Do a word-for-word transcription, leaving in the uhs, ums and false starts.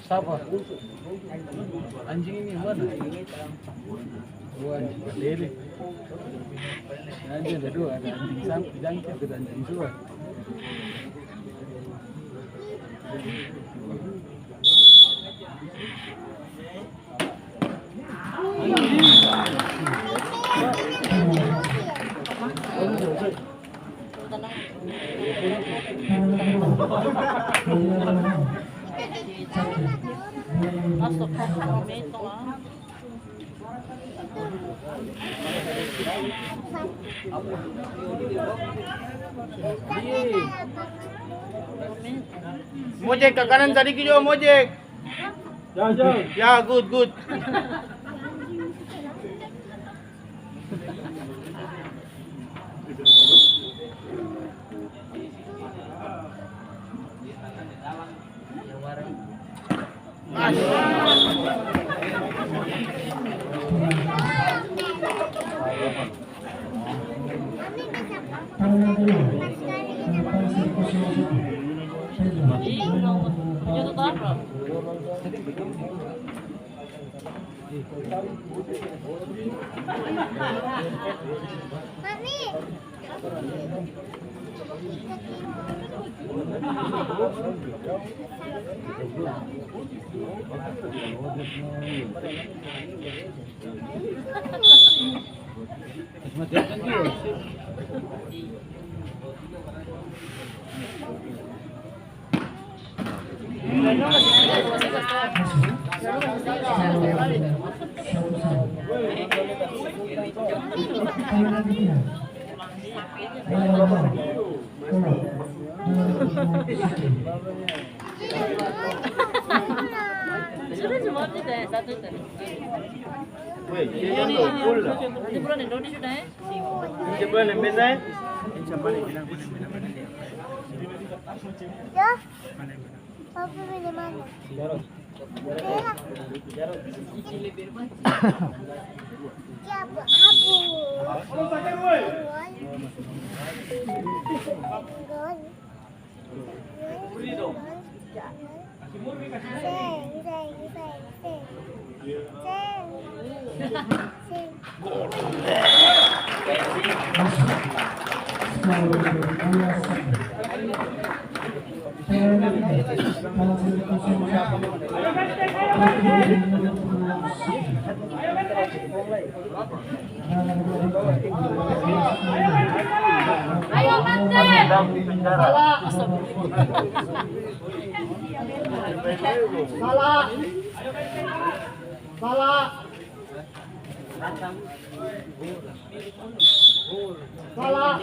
Sapa? Anjing ini mana? Oh, anjing balele. Anjing ada dua, ada anjing sam-, jangkit, ada anjing suar. Mojek ka kanan sadiki jua, mojek. Ya, ya. Ya, good, good. Sudah semua sudah, satu itu. Weh, dia kan udah full lah. Nanti bulan Indonesia sudah, eh? Dia bulan yang biasa, eh? Ya. Papa beli mana? Bela. Siapa? Abu. Ayo, Marcel. Salah. Salah. Salah.